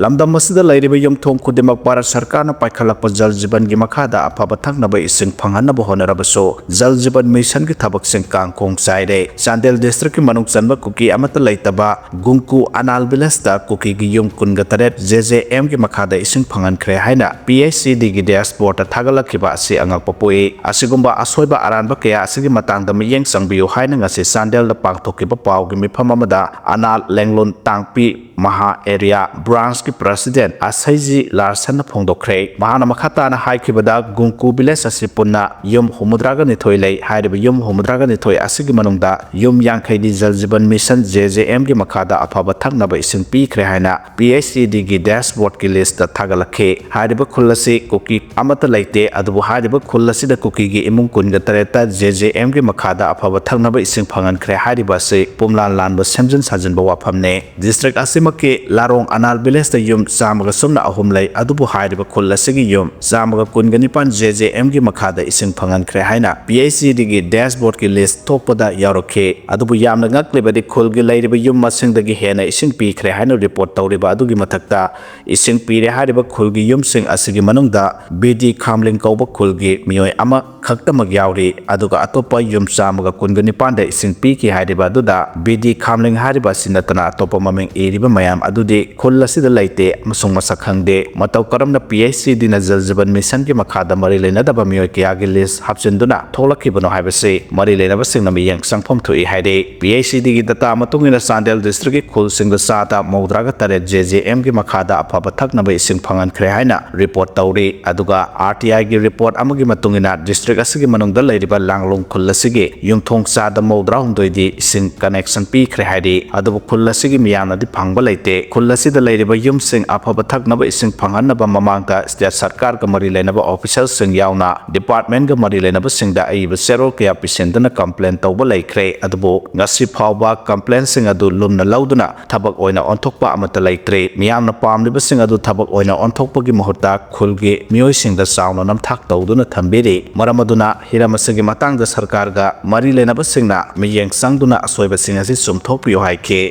ꯂꯝꯗꯝ ꯑꯁꯤꯗ ꯂꯩꯔꯤꯕ ꯌꯨꯝꯊꯣꯡ ꯈꯨꯗꯤꯡꯃꯛ ꯚꯥꯔꯠ ꯁꯔꯀꯥꯔꯅ ꯄꯥꯏꯈꯠꯂꯛꯄ ꯖꯜ ꯖꯤꯕꯟꯒꯤ ꯃꯈꯥꯗ ꯑꯐꯕ ꯊꯛꯅꯕ ꯏꯁꯤꯡ ꯐꯪꯍꯟꯅꯕ ꯍꯣꯠꯅꯔꯕꯁꯨ, ꯖꯜ ꯖꯤꯕꯟ ꯃꯤꯁꯟꯒꯤ ꯊꯕꯛꯁꯤꯡ ꯀꯥꯡꯈꯣꯡ ꯆꯥꯏꯔꯦ꯫ ꯆꯥꯟꯗꯦꯜ ꯗꯤꯁꯇ꯭ꯔꯤꯛꯀꯤ ꯃꯅꯨꯡ ꯆꯟꯕ ꯀꯨꯀꯤ ꯑꯃꯠꯇ ꯂꯩꯇꯕ ꯒꯨꯡꯀꯨ ꯑꯅꯥꯜ ꯚꯤꯂꯦꯖꯇ ꯀꯨꯀꯤꯒꯤ ꯌꯨꯝ ꯀꯨꯟꯒ ꯇꯔꯦꯠ ꯖꯦ ꯖꯦ ꯑꯦꯝꯒꯤ ꯃꯈꯥꯗ ꯏꯁꯤꯡ ꯐꯪꯍꯟꯈ꯭ꯔꯦ ꯍꯥꯏꯅ ꯄꯤ ꯑꯩꯆ ꯁꯤ ꯗꯤꯒꯤ ꯗꯦꯁꯕꯣꯔꯗꯇ ꯊꯥꯒꯠꯂꯛꯈꯤꯕ ꯑꯁꯤ ꯑꯉꯛꯄ ꯄꯣꯛꯏ꯫ ꯑꯁꯤꯒꯨꯝꯕ ꯑꯁꯣꯏꯕ ꯑꯔꯥꯟꯕ ꯀꯌꯥ ꯑꯁꯤꯒꯤ ꯃꯇꯥꯡꯗ ꯃꯤꯠꯌꯦꯡ ꯆꯪꯕꯤꯌꯨ ꯍꯥꯏꯅ ꯉꯁꯤ ꯆꯥꯟꯗꯦꯜꯗ ꯄꯥꯡꯊꯣꯛꯈꯤꯕ ꯄꯥꯎꯒꯤ ꯃꯤꯐꯝ ꯑꯃꯗ ꯑꯅꯥꯜ ꯂꯦꯡꯂꯨꯟ ꯇꯥꯡꯄꯤ ꯃꯍꯥ ꯑꯦꯔꯤꯌꯥ ꯕ꯭ꯔꯥꯟꯆ ꯀꯤ ꯄ꯭ꯔꯁꯤꯗꯦꯟ ꯑꯁꯩꯖꯤ ꯂꯥꯔꯁꯟꯅ ꯐꯣꯡꯗꯣꯛꯈ꯭ꯔꯦ꯫ ꯃꯍꯥꯛꯅ ꯃꯈꯥ ꯇꯥꯅ ꯍꯥꯏꯈꯤꯕꯗ, ꯒꯨꯡꯀꯨ ꯚꯤꯂꯦꯖ ꯑꯁꯤ ꯄꯨꯟꯅ ꯌꯨꯝ ꯍꯨꯝꯐꯨꯇꯔꯥꯒ ꯅꯤꯊꯣꯏ ꯂꯩ꯫ ꯍꯥꯏꯔꯤꯕ ꯌꯨꯝ ꯍꯨꯝꯐꯨꯇꯔꯥꯒ ꯅꯤꯊꯣꯏ ꯑꯁꯤꯒꯤ ꯃꯅꯨꯡꯗ ꯌꯨꯝ ꯌꯥꯡꯈꯩꯗꯤ ꯖꯜ ꯖꯤꯕꯟ ꯃꯤꯁꯟ, ꯖꯦ ꯖꯦ ꯑꯦꯝꯒꯤ ꯃꯈꯥꯗ ꯑꯐꯕ ꯊꯛꯅꯕ ꯏꯁꯤꯡ ꯄꯤꯈ꯭ꯔꯦ ꯍꯥꯏꯅ ꯄꯤ ꯑꯩꯆ ꯏ ꯗꯤꯒꯤ ꯗꯦꯁꯕꯣꯔꯗꯀꯤ ꯂꯤꯁꯇ ꯊꯥꯒꯠꯂꯛꯈꯤ꯫ ꯍꯥꯏꯔꯤꯕ ꯈꯨꯜ ꯑꯁꯤ ꯀꯨꯀꯤ ꯑꯃꯠꯇ ꯂꯩꯇꯦ, ꯑꯗꯨꯕꯨ ꯍꯥꯏꯔꯤꯕ ꯈꯨꯜ ꯑꯁꯤꯗ ꯀꯨꯀꯤꯒꯤ ꯏꯃꯨꯡ ꯀꯨꯟꯒ ꯇꯔꯦꯠꯇ ꯖꯦ ꯖꯦ ꯑꯦꯝꯒꯤ ꯃꯈꯥꯗ ꯑꯐꯕ ꯊꯛꯅꯕ ꯏꯁꯤꯡ ꯐꯪꯍꯟꯈ꯭ꯔꯦ꯫ ꯍꯥꯏꯔꯤꯕ ꯑꯁꯤ ꯄꯨꯝꯂꯥꯟ ꯂꯥꯟꯕ ꯁꯦꯝꯖꯤꯟ ꯁꯥꯖꯤꯟꯕ ꯋꯥꯐꯝꯅꯤ꯫ ꯗꯤꯁꯇ꯭ꯔꯤꯛ ꯑꯁꯤꯃꯛꯀꯤ ꯂꯥꯔꯣꯡ ꯑꯅꯥꯜ ꯚꯤꯂꯦꯖꯇ ꯌꯨꯝ ꯆꯥꯝꯃꯒ ꯁꯨꯞꯅ ꯑꯍꯨꯝ ꯂꯩ, ꯑꯗꯨꯕꯨ ꯍꯥꯏꯔꯤꯕ ꯈꯨꯜ ꯑꯁꯤꯒꯤ ꯌꯨꯝ ꯆꯥꯝꯃꯒ ꯀꯨꯟꯒ ꯅꯤꯄꯥꯟ ꯖꯦ ꯖꯦ ꯑꯦꯝꯒꯤ ꯃꯈꯥꯗ ꯏꯁꯤꯡ ꯐꯪꯍꯟꯈ꯭ꯔꯦ ꯍꯥꯏꯅ ꯄꯤ ꯑꯩꯆ ꯏ ꯗꯤꯒꯤ ꯗꯦꯁꯕꯣꯔꯗꯀꯤ ꯂꯤꯁ ꯊꯣꯛꯄꯗ ꯌꯥꯎꯔꯛꯈꯤ꯫ ꯑꯗꯨꯕꯨ ꯌꯥꯝꯅ ꯉꯛꯂꯤꯕꯗꯤ, ꯈꯨꯜꯒꯤ ꯂꯩꯔꯤꯕ ꯌꯨꯝ ꯃꯁꯤꯡꯗꯒꯤ ꯍꯦꯟꯅ ꯏꯁꯤꯡ ꯄꯤꯈ꯭ꯔꯦ ꯍꯥꯏꯅ ꯔꯤꯄꯣꯔꯠ ꯇꯧꯔꯤꯕ ꯑꯗꯨꯒꯤ ꯃꯊꯛꯇ, ꯏꯁꯤꯡ ꯄꯤꯔꯦ ꯍꯥꯏꯔꯤꯕ ꯈꯨꯜꯒꯤ ꯌꯨꯝꯁꯤꯡ ꯑꯁꯤꯒꯤ ꯃꯅꯨꯡꯗ ꯕꯤ ꯗꯤ ꯈꯥꯝꯂꯤꯡ ꯀꯧꯕ ꯈꯨꯜꯒꯤ ꯃꯤꯑꯣꯏ ꯑꯃ ꯈꯛꯇꯃꯛ ꯌꯥꯎꯔꯤ꯫ ꯑꯗꯨꯒ ꯑꯇꯣꯞꯄ ꯌꯨꯝ ꯆꯥꯝꯃꯒ ꯀꯨꯟꯒ ꯅꯤꯄꯥꯟꯗ ꯏꯁꯤꯡ ꯄꯤꯈꯤ ꯍꯥꯏꯔꯤꯕ ꯑꯗꯨꯗ ꯕꯤ ꯗꯤ ꯈꯥꯝꯂꯤꯡ ꯍꯥꯏꯔꯤꯕ ꯑꯁꯤ ꯅꯠꯇꯅ ꯑꯇꯣꯞꯄ ꯃꯃꯤꯡ ꯏꯔꯤꯕ ꯃꯌꯥꯝ ꯑꯗꯨꯗꯤ ꯈꯨꯜ ꯑꯁꯤꯗ ꯂꯩꯇꯦ ꯑꯃꯁꯨꯡ ꯃꯁꯛ ꯈꯪꯗꯦ꯫ ꯃꯇꯧ ꯀꯔꯝꯅ ꯄꯤ ꯑꯩꯆ ꯏ ꯗꯤꯅ ꯖꯜ ꯖꯤꯕꯟ ꯃꯤꯁꯟꯒꯤ ꯃꯈꯥꯗ ꯃꯔꯤ ꯂꯩꯅꯗꯕ ꯃꯤꯑꯣꯏ ꯀꯌꯥꯒꯤ ꯂꯤꯁ ꯍꯥꯞꯆꯤꯟꯗꯨꯅ ꯊꯣꯛꯂꯛꯈꯤꯕꯅꯣ ꯍꯥꯏꯕꯁꯤ ꯃꯔꯤ ꯂꯩꯅꯕꯁꯤꯡꯅ ꯃꯤꯠꯌꯦꯡ ꯆꯪꯐꯝ ꯊꯣꯛꯏ ꯍꯥꯏꯔꯤ꯫ ꯄꯤ ꯑꯩꯆ ꯏ ꯗꯤꯒꯤ ꯗꯇꯥ ꯃꯇꯨꯡ ꯏꯟꯅ ꯆꯥꯟꯗꯦꯜ ꯗꯤꯁꯇ꯭ꯔꯤꯛꯀꯤ ꯈꯨꯜꯁꯤꯡꯗ ꯆꯥꯗ ꯃꯧꯗ꯭ꯔꯥꯒ ꯇꯔꯦꯠ ꯖꯦ ꯖꯦ ꯑꯦꯝꯒꯤ ꯃꯈꯥꯗ ꯑꯐꯕ ꯊꯛꯅꯕ ꯏꯁꯤꯡ ꯐꯪꯍꯟꯈ꯭ꯔꯦ ꯍꯥꯏꯅ ꯔꯤꯄꯣꯔꯠ ꯇꯧꯔꯤ꯫ ꯑꯗꯨꯒ ꯑꯥꯔ ꯇꯤ ꯑꯥꯏꯒꯤ ꯔꯤꯄꯣꯔꯠ ꯑꯃꯒꯤ ꯃꯇꯨꯡ ꯏꯟꯅ ꯗꯤꯁꯇ꯭ꯔꯤꯛ ꯑꯁꯤꯒꯤ ꯃꯅꯨꯡꯗ ꯂꯩꯔꯤꯕ ꯂꯥꯡꯂꯣꯡ ꯈꯨꯜ ꯑꯁꯤꯒꯤ ꯌꯨꯝꯊꯣꯡ ꯆꯥꯗ ꯃꯧꯗ꯭ꯔꯥꯍꯨꯝꯗꯣꯏꯗꯤ ꯏꯁꯤꯡ ꯀꯅꯦꯛꯁꯟ ꯄꯤꯈ꯭ꯔꯦ ꯍꯥꯏꯔꯤ꯫ ꯑꯗꯨꯕꯨ ꯈꯨꯜ ꯑꯁꯤꯒꯤ ꯃꯤꯌꯥꯝꯅꯗꯤ ꯐꯪꯕ ꯂꯩꯇꯦ꯫ ꯈꯨꯜ ꯑꯁꯤꯗ ꯂꯩꯔꯤꯕ ꯌꯨꯝꯁꯤꯡ ꯑꯐꯕ ꯊꯛꯅꯕ ꯏꯁꯤꯡ ꯐꯪꯍꯟꯅꯕ ꯃꯃꯥꯡꯗ ꯁ꯭ꯇꯦꯠ ꯁꯔꯀꯥꯔꯒ ꯃꯔꯤ ꯂꯩꯅꯕ ꯑꯣꯐꯤꯁꯤꯌꯦꯜꯁꯤꯡ ꯌꯥꯎꯅ ꯗꯤꯄꯥꯔꯠꯃꯦꯟꯒ ꯃꯔꯤ ꯂꯩꯅꯕꯁꯤꯡꯗ ꯑꯏꯕ ꯆꯦꯔꯣꯜ ꯀꯌꯥ ꯄꯤꯁꯤꯟꯗꯨꯅ ꯀꯝꯄ꯭ꯂꯦꯟ ꯇꯧꯕ ꯂꯩꯈ꯭ꯔꯦ꯫ ꯑꯗꯨꯕꯨ ꯉꯁꯤ ꯐꯥꯎꯕ ꯀꯝꯄ꯭ꯂꯦꯟꯁꯤꯡ ꯑꯗꯨ ꯂꯨꯝꯅ ꯂꯧꯗꯨꯅ ꯊꯕꯛ ꯑꯣꯏꯅ ꯑꯣꯟꯊꯣꯛꯄ ꯑꯃꯠꯇ ꯂꯩꯇ꯭ꯔꯤ꯫ ꯃꯤꯌꯥꯝꯅ ꯄꯥꯝꯂꯤꯕꯁꯤꯡ ꯑꯗꯨ ꯊꯕꯛ ꯑꯣꯏꯅ ꯑꯣꯟꯊꯣꯛꯄꯒꯤ ꯃꯍꯨꯠꯇ ꯈꯨꯜꯒꯤ ꯃꯤꯑꯣꯏꯁꯤꯡꯗ ꯆꯥꯎꯅ ꯅꯝꯊꯥꯛ ꯇꯧꯗꯨꯅ ꯊꯝꯕꯤꯔꯤ꯫ ꯃꯔꯝ ꯑꯗꯨꯅ ꯍꯤꯔꯝ ꯑꯁꯤꯒꯤ ꯃꯇꯥꯡꯗ ꯁꯔꯀꯥꯔꯒ ꯃꯔꯤ ꯂꯩꯅꯕꯁꯤꯡꯅ ꯃꯤꯠꯌꯦꯡ ꯆꯪꯗꯨꯅ ꯑꯁꯣꯏꯕꯁꯤꯡ ꯑꯁꯤ ꯆꯨꯝꯊꯣꯛꯄꯤꯌꯨ ꯍꯥꯏꯈꯤ꯫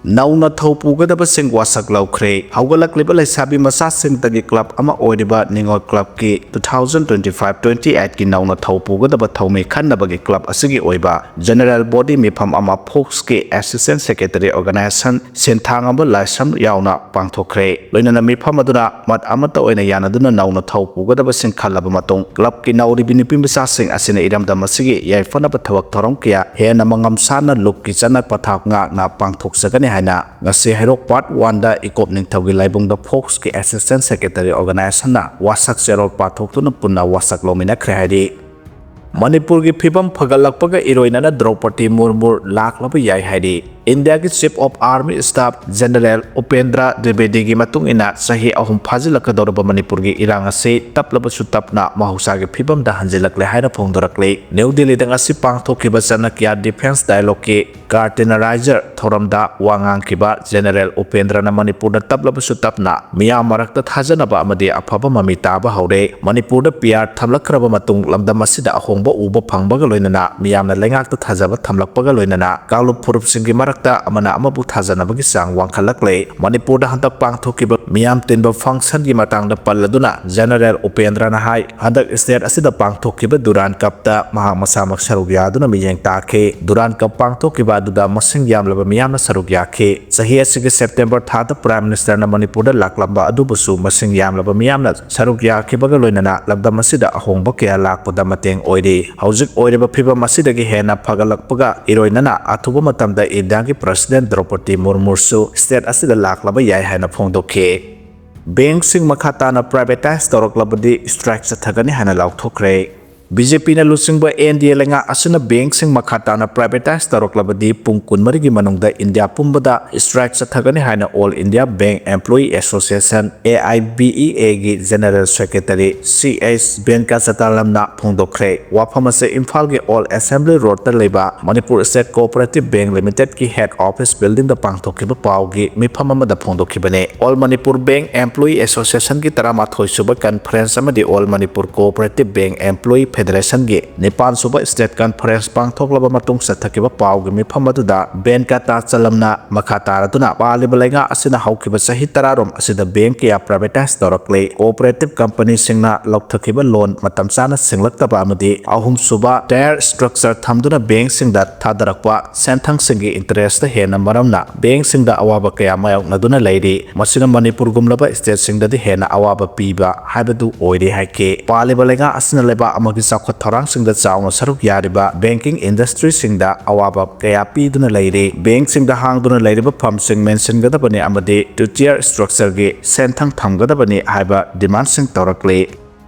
ꯅꯧꯅ ꯊꯧ ꯄꯨꯒꯗꯕꯁꯤꯡ ꯋꯥꯁꯛ ꯂꯧꯈ꯭ꯔꯦ꯫ ꯍꯧꯒꯠꯂꯛꯂꯤꯕ ꯂꯩꯁꯥꯕꯤ ꯃꯆꯥꯁꯤꯡꯗꯒꯤ ꯀ꯭ꯂꯕ ꯑꯃ ꯑꯣꯏꯔꯤꯕ ꯅꯤꯉꯣꯜ ꯀ꯭ꯂꯕꯀꯤ two thousand twenty five twenty eight ꯀꯤ ꯅꯧꯅ ꯊꯧ ꯄꯨꯒꯗꯕ ꯊꯧꯃꯤ ꯈꯟꯅꯕꯒꯤ ꯀ꯭ꯂꯕ ꯑꯁꯤꯒꯤ ꯑꯣꯏꯕ ꯖꯦꯅꯔꯦꯜ ꯕꯣꯗꯤ ꯃꯤꯐꯝ ꯑꯃ ꯐꯣꯛꯁꯀꯤ ꯑꯦꯁꯤꯁꯇꯦꯟ ꯁꯦꯀ꯭ꯔꯦꯇꯔꯤ ꯑꯣꯔꯒꯅꯥꯏꯖꯦꯁꯟ ꯁꯤꯟꯊꯥꯡꯉꯝꯕ ꯂꯥꯏꯁ꯭ꯔꯝ ꯌꯥꯎꯅ ꯄꯥꯡꯊꯣꯛꯈ꯭ꯔꯦ꯫ ꯂꯣꯏꯅꯅ ꯃꯤꯐꯝ ꯑꯗꯨꯅ ꯃꯠ ꯑꯃꯠꯇ ꯑꯣꯏꯅ ꯌꯥꯅꯗꯨꯅ ꯅꯧꯅ ꯊꯧ ꯄꯨꯒꯗꯕꯁꯤꯡ ꯈꯜꯂꯕ ꯃꯇꯨꯡ, ꯀ꯭ꯂꯕꯀꯤ ꯅꯧꯔꯤꯕꯤ ꯅꯨꯄꯤ ꯃꯆꯥꯁꯤꯡ ꯑꯁꯤꯅ ꯏꯔꯝꯗꯝ ꯑꯁꯤꯒꯤ ꯌꯥꯏꯐꯅꯕ ꯊꯕꯛ ꯊꯧꯔꯝ ꯀꯌꯥ ꯍꯦꯟꯅ ꯃꯉꯝ ꯁꯥꯅ ꯂꯨꯞꯀꯤ ꯆꯠꯅ ꯄꯊꯥꯞ ꯉꯥꯛꯅ ꯄꯥꯡꯊꯣꯛꯆꯒꯅꯤ ꯍꯥꯏꯅ ꯉꯁꯤ ꯍꯩꯔꯣꯛ ꯄꯥꯔꯠ ꯋꯥꯟꯗ ꯏꯀꯣꯞ ꯅꯤꯡꯊꯧꯒꯤ ꯂꯥꯏꯕꯨꯡꯗ ꯐꯣꯛꯁꯀꯤ ꯑꯦꯁꯤꯁꯇꯦꯟ ꯁꯦꯀ꯭ꯔꯦꯇꯔꯤ ꯑꯣꯔꯒꯅꯥꯏꯖꯦꯁꯟꯅ ꯋꯥꯁꯛ ꯆꯦꯔꯣꯜ ꯄꯥꯊꯣꯛꯇꯨꯅ ꯄꯨꯟꯅ ꯋꯥꯁꯛ ꯂꯧꯃꯤꯟꯅꯈ꯭ꯔꯦ ꯍꯥꯏꯔꯤ꯫ ꯃꯅꯤꯄꯨꯔꯒꯤ ꯐꯤꯕꯝ ꯐꯒꯠꯂꯛꯄꯒ ꯏꯔꯣꯏꯅꯅ ꯗ꯭ꯔꯧꯄꯗꯤ ꯃꯨꯔꯃꯨ ꯂꯥꯛꯂꯕ ꯌꯥꯏ ꯍꯥꯏꯔꯤ꯫ ꯏꯟꯗꯤꯌꯥꯒꯤ chief of army staff general Upendra ꯗ꯭ꯋꯤꯕꯦꯗꯤꯒꯤ ꯃꯇꯨꯡ ꯏꯟꯅ ꯆꯍꯤ ꯑꯍꯨꯝ ꯐꯥꯖꯤꯜꯂꯛꯀꯗꯧꯔꯕ ꯃꯅꯤꯄꯨꯔꯒꯤ ꯏꯔꯥꯡ ꯑꯁꯤ ꯇꯞꯂꯕꯁꯨ ꯇꯞꯅ ꯃꯍꯧꯁꯥꯒꯤ ꯐꯤꯕꯝꯗ ꯍꯟꯖꯤꯜꯂꯛꯂꯦ ꯍꯥꯏꯅ ꯐꯣꯡꯗꯣꯔꯛꯂꯤ꯫ ꯅ꯭ꯌꯨ ꯗꯤꯜꯂꯤꯗ ꯉꯁꯤ ꯄꯥꯡꯊꯣꯛꯈꯤꯕ ꯆꯅꯀ꯭ꯌ ꯗꯤꯐꯦꯟꯁ ꯗꯥꯏꯂꯣꯒꯀꯤ ꯀꯥꯔꯇꯤꯅꯔꯥꯏꯖꯔ ꯊꯧꯔꯝꯗ ꯋꯥ ꯉꯥꯡꯈꯤꯕ ꯖꯦꯅꯔꯦꯜ ꯎꯄꯦꯟꯗ꯭ꯔꯅ ꯃꯅꯤꯄꯨꯔꯗ ꯇꯞꯂꯕꯁꯨ ꯇꯞꯅ ꯃꯤꯌꯥꯝ ꯃꯔꯛꯇ ꯊꯥꯖꯅꯕ ꯑꯃꯗꯤ ꯑꯐꯕ ꯃꯃꯤ ꯇꯥꯕ ꯍꯧꯔꯦ꯫ ꯃꯅꯤꯄꯨꯔꯗ ꯄꯤ ꯑꯥꯔ ꯊꯝꯂꯛꯈ꯭ꯔꯕ ꯃꯇꯨꯡ ꯂꯝꯗꯝ ꯑꯁꯤꯗ ꯑꯍꯣꯡꯕ ꯎꯕ ꯐꯪꯕꯒ ꯂꯣꯏꯅꯅ ꯃꯤꯌꯥꯝꯅ ꯂꯩꯉꯥꯛꯇ ꯊꯥꯖꯕ ꯊꯝꯂꯛꯄꯒ ꯂꯣꯏꯅꯅ ꯀꯥꯡꯂꯨꯞ ꯐꯨꯔꯨꯞꯁꯤꯡꯒꯤ ꯃꯔꯛꯇ ꯑꯃꯅ ꯑꯃꯕꯨ ꯊꯥꯖꯅꯕꯒꯤ ꯆꯥꯡ ꯋꯥꯡꯈꯠꯂꯛꯂꯦ꯫ ꯃꯅꯤꯄꯨꯔꯗ ꯍꯟꯗꯛ ꯄꯥꯡꯊꯣꯛꯈꯤꯕ ꯃꯤꯌꯥꯝ ꯇꯤꯟꯕ ꯐꯪꯁꯟꯒꯤ ꯃꯇꯥꯡꯗ ꯄꯜꯂꯗꯨꯅ ꯖꯦꯅꯔꯦꯜ ꯎꯄꯦꯟꯗ꯭ꯔꯅ ꯍꯥꯏ, ꯍꯟꯗꯛ ꯁ꯭ꯇꯦꯠ ꯑꯁꯤꯗ ꯄꯥꯡꯊꯣꯛꯈꯤꯕ ꯗꯨꯔꯥꯟ ꯀꯞꯇ ꯃꯍꯥꯛ ꯃꯁꯥꯃꯛ ꯁꯔꯨꯛ ꯌꯥꯗꯨꯅ ꯃꯤꯠꯌꯦꯡ ꯇꯥꯈꯤ꯫ ꯗꯨꯔꯥꯟ ꯀꯞ ꯄꯥꯡꯊꯣꯛꯈꯤꯕ ꯑꯗꯨꯗ ꯃꯁꯤꯡ ꯌꯥꯝꯂꯕ ꯃꯤꯌꯥꯝꯅ ꯁꯔꯨꯛ ꯌꯥꯈꯤ꯫ ꯆꯍꯤ ꯑꯁꯤꯒꯤ ꯁꯦꯞꯇꯦꯝꯕꯔ ꯊꯥꯗ ꯄ꯭ꯔꯥꯏꯝ ꯃꯤꯅꯤꯁꯇꯔꯅ ꯃꯅꯤꯄꯨꯔꯗ ꯂꯥꯛꯂꯝꯕ ꯑꯗꯨꯕꯨꯁꯨ ꯃꯁꯤꯡ ꯌꯥꯝꯂꯕ ꯃꯤꯌꯥꯝꯅ ꯁꯔꯨꯛ ꯌꯥꯈꯤꯕꯒ ꯂꯣꯏꯅꯅ ꯂꯝꯗꯝ ꯑꯁꯤꯗ ꯑꯍꯣꯡꯕ ꯀꯌꯥ ꯂꯥꯛꯄꯗ ꯃꯇꯦꯡ ꯑꯣꯏꯔꯤ꯫ ꯍꯧꯖꯤꯛ ꯑꯣꯏꯔꯤꯕ ꯐꯤꯕꯝ ꯑꯁꯤꯗꯒꯤ ꯍꯦꯟꯅ ꯐꯒꯠꯂꯛꯄꯒ ꯏꯔꯣꯏꯅꯅ ꯑꯊꯨꯕ ꯃꯇꯝꯗ ꯏꯟꯗꯤꯌꯥꯒꯤ ꯄ꯭ꯔꯁꯤꯗꯦꯟ ꯗ꯭ꯔꯧꯄꯗꯤ ꯃꯨꯔꯃꯨꯁꯨ ꯁ꯭ꯇꯦꯠ ꯑꯁꯤꯗ ꯂꯥꯛꯂꯕ ꯌꯥꯏ ꯍꯥꯏꯅ ꯐꯣꯡꯗꯣꯛꯈꯤ꯫ ꯕꯦꯡꯛꯁꯤꯡ ꯃꯈꯥ ꯇꯥꯅ ꯄ꯭ꯔꯥꯏꯚꯦꯇꯥꯏꯖ ꯇꯧꯔꯛꯂꯕꯗꯤ ꯁ꯭ꯇ꯭ꯔꯥꯏꯛ ꯆꯠꯊꯒꯅꯤ ꯍꯥꯏꯅ ꯂꯥꯎꯊꯣꯛꯈ꯭ꯔꯦ꯫ ꯕꯤ ꯖꯦ ꯄꯤꯅ ꯂꯨꯆꯤꯡꯕ ꯑꯦꯟ ꯗꯤ ꯑꯦ ꯂꯩꯉꯥꯛ ꯑꯁꯤꯅ ꯕꯦꯡꯛꯁꯤꯡ ꯃꯈꯥ ꯇꯥꯅ ꯄ꯭ꯔꯥꯏꯚꯦꯇꯥꯏꯖ ꯇꯧꯔꯛꯂꯕꯗꯤ ꯄꯨꯡ ꯀꯨꯟꯃꯔꯤꯒꯤ ꯃꯅꯨꯡꯗ ꯏꯟꯗꯤꯌꯥ ꯄꯨꯝꯕꯗ ꯁ꯭ꯇ꯭ꯔꯥꯏꯛ ꯆꯠꯊꯒꯅꯤ ꯍꯥꯏꯅ all India bank employee association, A I B E ꯑꯦꯒꯤ ꯖꯦꯅꯔꯦꯜ ꯁꯦꯀ꯭ꯔꯦꯇꯔꯤ ꯁꯤ ꯑꯩꯆ ꯚꯦꯟꯀꯆꯇꯥꯂꯝꯅ ꯐꯣꯡꯗꯣꯛꯈ꯭ꯔꯦ꯫ ꯋꯥꯐꯝ ꯑꯁꯤ ꯏꯝꯐꯥꯜꯒꯤ ꯑꯣꯜ ꯑꯦꯁꯦꯝꯕ꯭ꯂꯤ ꯔꯣꯗꯇ ꯂꯩꯕ ꯃꯅꯤꯄꯨꯔ ꯁ꯭ꯇꯦꯠ ꯀꯣꯑꯣꯄꯔꯦꯇꯤꯚ ꯕꯦꯡꯛ ꯂꯤꯃꯤꯇꯦꯗꯀꯤ ꯍꯦꯗ ꯑꯣꯐꯤꯁ ꯕꯤꯜꯗꯤꯡꯗ ꯄꯥꯡꯊꯣꯛꯈꯤꯕ ꯄꯥꯎꯒꯤ ꯃꯤꯐꯝ ꯑꯃꯗ ꯐꯣꯡꯗꯣꯛꯈꯤꯕꯅꯤ꯫ ꯑꯣꯜ ꯃꯅꯤꯄꯨꯔ ꯕꯦꯡꯛ ꯑꯦꯝꯄ꯭ꯂꯣꯌꯤ ꯑꯦꯁꯣꯁꯤꯌꯦꯁꯟꯒꯤ ꯇꯔꯥꯃꯥꯊꯣꯏ ꯁꯨꯕ ꯀꯟꯐꯔꯦꯟꯁ ꯑꯃꯗꯤ all Manipur cooperative bank employee ꯐꯦꯗꯔꯦꯁꯟꯒꯤ ꯅꯤꯄꯥꯟ ꯁꯨꯕ ꯁ꯭ꯇꯦꯠ ꯀꯟꯐꯔꯦꯟꯁ ꯄꯥꯡꯊꯣꯛꯂꯕ ꯃꯇꯨꯡ ꯆꯠꯊꯈꯤꯕ ꯄꯥꯎꯒꯤ ꯃꯤꯐꯝ ꯑꯗꯨꯗ ꯚꯦꯟꯀꯇꯥꯆꯂꯝꯅ ꯃꯈꯥ ꯇꯥꯔꯗꯨꯅ ꯄꯥꯜꯂꯤꯕ ꯂꯩꯉꯥꯛ ꯑꯁꯤꯅ ꯍꯧꯈꯤꯕ ꯆꯍꯤ ꯇꯔꯥꯔꯣꯝ ꯑꯁꯤꯗ ꯕꯦꯡꯛ ꯀꯌꯥ ꯄ꯭ꯔꯥꯏꯚꯦꯇꯥꯏꯖ ꯇꯧꯔꯛꯂꯦ꯫ ꯀꯣꯑꯣꯄꯔꯦꯇꯤꯚ ꯀꯝꯄꯅꯤꯁꯤꯡꯅ ꯂꯧꯊꯈꯤꯕ ꯂꯣꯟ ꯃꯇꯝ ꯆꯥꯅ ꯁꯤꯡꯂꯛꯇꯕ ꯑꯃꯗꯤ ꯑꯍꯨꯝꯁꯨꯕ ꯇꯌꯔ ꯁ꯭ꯇ꯭ꯔꯛꯆꯔ ꯊꯝꯗꯨꯅ ꯕꯦꯡꯛꯁꯤꯡꯗ ꯊꯥꯗꯔꯛꯄ ꯁꯦꯟꯊꯪꯁꯤꯡꯒꯤ ꯏꯟꯇꯔꯦꯁꯇ ꯍꯦꯟꯅ ꯃꯔꯝꯅ ꯕꯦꯡꯛꯁꯤꯡꯗ ꯑꯋꯥꯕ ꯀꯌꯥ ꯃꯥꯌꯣꯛꯅꯗꯨꯅ ꯂꯩꯔꯤ꯫ ꯃꯁꯤꯅ ꯃꯅꯤꯄꯨꯔꯒꯨꯝꯂꯕ ꯁ꯭ꯇꯦꯠꯁꯤꯡꯗꯗꯤ ꯍꯦꯟꯅ ꯑꯋꯥꯕ ꯄꯤꯕ ꯍꯥꯏꯕꯗꯨ ꯑꯣꯏꯔꯦ ꯍꯥꯏꯈꯤ꯫ ꯄꯥꯜꯂꯤꯕ ꯂꯩꯉꯥꯛ ꯑꯁꯤꯅ ꯂꯩꯕꯥꯛ ꯑꯃꯒꯤ ꯆꯥꯎꯈꯠ ꯊꯧꯔꯥꯡꯁꯤꯡꯗ ꯆꯥꯎꯅ ꯁꯔꯨꯛ ꯌꯥꯔꯤꯕ banking industryꯁꯤꯡꯗ ꯑꯋꯥꯕ ꯀꯌꯥ ꯄꯤꯗꯨꯅ ꯂꯩꯔꯤ꯫ Bankꯁꯤꯡꯗ ꯍꯥꯡꯗꯨꯅ ꯂꯩꯔꯤꯕ firmꯁꯤꯡ ꯃꯦꯟꯁꯤꯟꯒꯗꯕꯅꯤ ꯑꯃꯗꯤ two-tier structureꯒꯤ ꯁꯦꯟꯊꯪ ꯊꯝꯒꯗꯕꯅꯤ ꯍꯥꯏꯕ demandꯁꯤꯡ ꯇꯧꯔꯛꯂꯤ꯫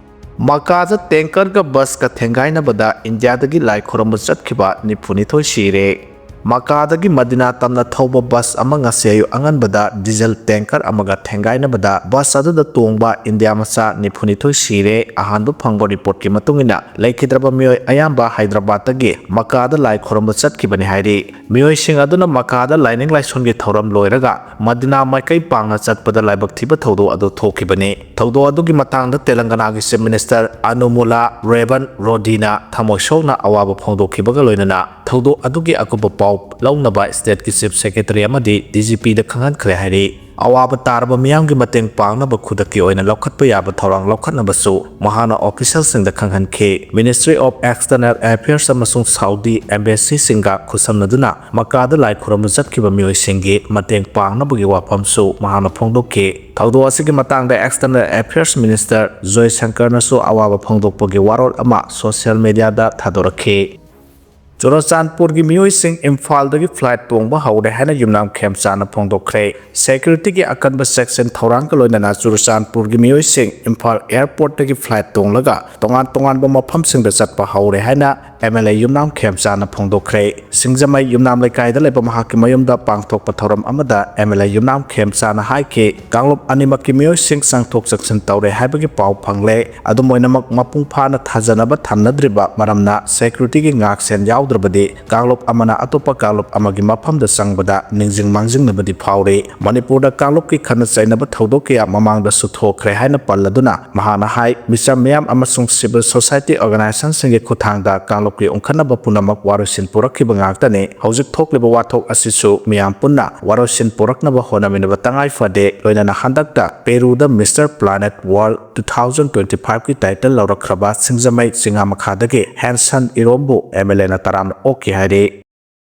ꯃꯀꯥꯗ tankerꯒ busꯀ ꯊꯦꯡꯒꯥꯏꯅꯕꯗ ꯏꯟꯗꯤꯌꯥꯗꯒꯤ ꯂꯥꯏ ꯈꯨꯔꯨꯝꯕ ꯆꯠꯈꯤꯕ ꯅꯤꯐꯨꯅꯤꯊꯣꯏ ꯁꯤꯔꯦ꯫ ꯃꯀꯥꯗꯒꯤ ꯃꯗꯤꯅꯥ ꯇꯝꯅ ꯊꯧꯕ bus ꯑꯃ ꯉꯁꯤ ꯑꯌꯨꯛ ꯑꯉꯟꯕꯗ diesel tanker ꯑꯃꯒ ꯊꯦꯡꯒꯥꯏꯅꯕꯗ bus ꯑꯗꯨꯗ ꯇꯣꯡꯕ ꯏꯟꯗꯤꯌꯥ ꯃꯆꯥ ꯅꯤꯐꯨꯅꯤꯊꯣꯏ ꯁꯤꯔꯦ꯫ ꯑꯍꯥꯟꯕ ꯐꯪꯕ reportꯀꯤ ꯃꯇꯨꯡ ꯏꯟꯅ, ꯂꯩꯈꯤꯗ꯭ꯔꯕ ꯃꯤꯑꯣꯏ ꯑꯌꯥꯝꯕ ꯍꯥꯏꯗ꯭ꯔꯕꯥꯗꯇꯒꯤ ꯃꯀꯥꯗ ꯂꯥꯏ ꯈꯨꯔꯨꯝꯕ ꯆꯠꯈꯤꯕꯅꯤ ꯍꯥꯏꯔꯤ꯫ ꯃꯤꯑꯣꯏꯁꯤꯡ ꯑꯗꯨꯅ ꯃꯀꯥꯗ ꯂꯥꯏꯅꯤꯡ ꯂꯥꯏꯁꯣꯟꯒꯤ ꯊꯧꯔꯝ ꯂꯣꯏꯔꯒ ꯃꯗꯤꯅꯥ ꯃꯥꯏꯀꯩ ꯄꯥꯡꯅ ꯆꯠꯄꯗ ꯂꯥꯏꯕꯛ ꯊꯤꯕ ꯊꯧꯗꯣꯛ ꯑꯗꯨ ꯊꯣꯛꯈꯤꯕꯅꯤ꯫ ꯊꯧꯗꯣꯛ ꯑꯗꯨꯒꯤ ꯃꯇꯥꯡꯗ ꯇꯦꯂꯪꯒꯅꯥꯒꯤ Chief Minister ꯑꯅꯨꯃꯨꯂꯥ ꯔꯦꯕꯟ ꯔꯣꯗꯤꯅ ꯊꯃꯣꯏ ꯁꯣꯛꯅ ꯑꯋꯥꯕ ꯐꯣꯡꯗꯣꯛꯈꯤꯕꯒ ꯂꯣꯏꯅꯅ ꯊꯧꯗꯣꯛ ꯑꯗꯨꯒꯤ ꯑꯀꯨꯞꯄ ꯄꯥꯎ ꯂꯧꯅꯕ stateꯀꯤ Chief Secretary ꯑꯃꯗꯤ DGPꯗ ꯈꯪꯍꯟꯈ꯭ꯔꯦ ꯍꯥꯏꯔꯤ꯫ ꯑꯋꯥꯕ ꯇꯥꯔꯕ ꯃꯤꯌꯥꯝꯒꯤ ꯃꯇꯦꯡ ꯄꯥꯡꯅꯕ ꯈꯨꯗꯛꯀꯤ ꯑꯣꯏꯅ ꯂꯧꯈꯠꯄ ꯌꯥꯕ ꯊꯧꯔꯥꯡ ꯂꯧꯈꯠꯅꯕꯁꯨ ꯃꯍꯥꯛꯅ officialꯁꯤꯡꯗ ꯈꯪꯍꯟꯈꯤ꯫ Ministry of External Affairs ꯑꯃꯁꯨꯡ Saudi Embassyꯁꯤꯡꯒ ꯈꯨꯠꯁꯝꯅꯗꯨꯅ ꯃꯀꯥꯗ ꯂꯥꯏ ꯈꯨꯔꯨꯝꯕ ꯆꯠꯈꯤꯕ ꯃꯤꯑꯣꯏꯁꯤꯡꯒꯤ ꯃꯇꯦꯡ ꯄꯥꯡꯅꯕꯒꯤ ꯋꯥꯐꯝꯁꯨ ꯃꯍꯥꯛꯅ ꯐꯣꯡꯗꯣꯛꯈꯤ꯫ ꯊꯧꯗꯣꯛ ꯑꯁꯤꯒꯤ ꯃꯇꯥꯡꯗ External Affairs Minister ꯖꯣꯏꯁꯪꯀꯔꯅꯁꯨ ꯑꯋꯥꯕ ꯐꯣꯡꯗꯣꯛꯄꯒꯤ ꯋꯥꯔꯣꯜ ꯑꯃ social mediaꯗ ꯊꯥꯗꯣꯔꯛꯈꯤ꯫ ꯆꯨꯔꯆꯥꯟꯄꯨꯔꯒꯤ ꯃꯤꯑꯣꯏꯁꯤꯡ ꯏꯝꯐꯥꯜꯗꯒꯤ flight ꯇꯣꯡꯕ ꯍꯧꯔꯦ ꯍꯥꯏꯅ ꯌꯨꯝꯅꯥꯝ ꯈꯦꯝꯆꯥꯅ ꯐꯣꯡꯗꯣꯛꯈ꯭ꯔꯦ꯫ Securityꯒꯤ ꯑꯀꯟꯕ section ꯊꯧꯔꯥꯡꯒ ꯂꯣꯏꯅꯅ ꯆꯨꯔꯆꯥꯟꯄꯨꯔꯒꯤ ꯃꯤꯑꯣꯏꯁꯤꯡ ꯏꯝꯐꯥꯜ airportꯇꯒꯤ flight ꯇꯣꯡꯂꯒ ꯇꯣꯉꯥꯟ ꯇꯣꯉꯥꯟꯕ ꯃꯐꯝꯁꯤꯡꯗ ꯆꯠꯄ ꯍꯧꯔꯦ ꯍꯥꯏꯅ MLA ꯌꯨꯝꯅꯥꯝ ꯈꯦꯝꯆꯥꯅ ꯐꯣꯡꯗꯣꯛꯈ꯭ꯔꯦ꯫ ꯁꯤꯡꯖꯃꯩ ꯌꯨꯝꯅꯥꯝ ꯂꯩꯀꯥꯏꯗ ꯂꯩꯕ ꯃꯍꯥꯛꯀꯤ ꯃꯌꯨꯝꯗ ꯄꯥꯡꯊꯣꯛꯄ ꯊꯧꯔꯝ ꯑꯃꯗ MLA ꯌꯨꯝꯅꯥꯝ ꯈꯦꯝꯆꯥꯅ ꯍꯥꯏꯈꯤ, ꯀꯥꯡꯂꯨꯞ ꯑꯅꯤꯃꯛꯀꯤ ꯃꯤꯑꯣꯏꯁꯤꯡ ꯆꯪꯊꯣꯛ ꯆꯪꯁꯤꯟ ꯇꯧꯔꯦ ꯍꯥꯏꯕꯒꯤ ꯄꯥꯎ ꯐꯪꯂꯦ꯫ ꯑꯗꯨꯝ ꯑꯣꯏꯅꯃꯛ, ꯃꯄꯨꯡ ꯐꯥꯅ ꯊꯥꯖꯅꯕ ꯊꯝꯅꯗ꯭ꯔꯤꯕ ꯃꯔꯝꯅ securityꯒꯤ ꯉꯥꯛꯁꯦꯟ ꯌꯥꯎꯗ꯭ꯔꯕꯗꯤ ꯀꯥꯡꯂꯨꯞ ꯑꯃꯅ ꯑꯇꯣꯞꯄ ꯀꯥꯡꯂꯨꯞ ꯑꯃꯒꯤ ꯃꯐꯝꯗ ꯆꯪꯕꯗ ꯅꯤꯡꯁꯤꯡ ꯃꯥꯡꯖꯤꯡꯅꯕꯗꯤ ꯐꯥꯎꯔꯤ꯫ ꯃꯅꯤꯄꯨꯔꯗ ꯀꯥꯡꯂꯨꯞꯀꯤ ꯈꯠꯅ ꯆꯩꯅꯕ ꯊꯧꯗꯣꯛ ꯀꯌꯥ ꯃꯃꯥꯡꯗꯁꯨ ꯊꯣꯛꯈ꯭ꯔꯦ ꯍꯥꯏꯅ ꯄꯜꯂꯗꯨꯅ ꯃꯍꯥꯛꯅ ꯍꯥꯏ, ꯃꯤꯆꯝ ꯃꯤꯌꯥꯝ ꯑꯃꯁꯨꯡ civil society organizationꯁꯤꯡꯒꯤ ꯈꯨꯠꯊꯥꯡꯗ ꯀꯥꯡꯂꯨꯞꯀꯤ ꯎꯪꯈꯠꯅꯕ ꯄꯨꯝꯅꯃꯛ ꯋꯥꯔꯣꯏꯁꯤꯟ ꯄꯨꯔꯛꯈꯤꯕ ꯉꯥꯛꯇꯅꯤ꯫ ꯍꯧꯖꯤꯛ ꯊꯣꯛꯂꯤꯕ ꯋꯥꯊꯣꯛ ꯑꯁꯤꯁꯨ ꯃꯤꯌꯥꯝ ꯄꯨꯟꯅ ꯋꯥꯔꯣꯏꯁꯤꯟ ꯄꯨꯔꯛꯅꯕ ꯍꯣꯠꯅꯃꯤꯟꯅꯕ ꯇꯉꯥꯏ ꯐꯗꯦ꯫ ꯂꯣꯏꯅꯅ ꯍꯟꯗꯛꯇ ꯄꯦꯔꯨꯗ Mister Planet World two thousand twenty fiveꯀꯤ title ꯂꯧꯔꯛꯈ꯭ꯔꯕ ꯁꯤꯡꯖꯃꯩ ꯆꯤꯉꯥꯃꯈꯥꯗꯒꯤ ꯍꯦꯟꯁꯟ ꯏꯔꯣꯝꯕꯨ MLAꯅ ꯇꯔꯥꯝꯅ ꯑꯣꯛꯈꯤ ꯍꯥꯏꯔꯤ꯫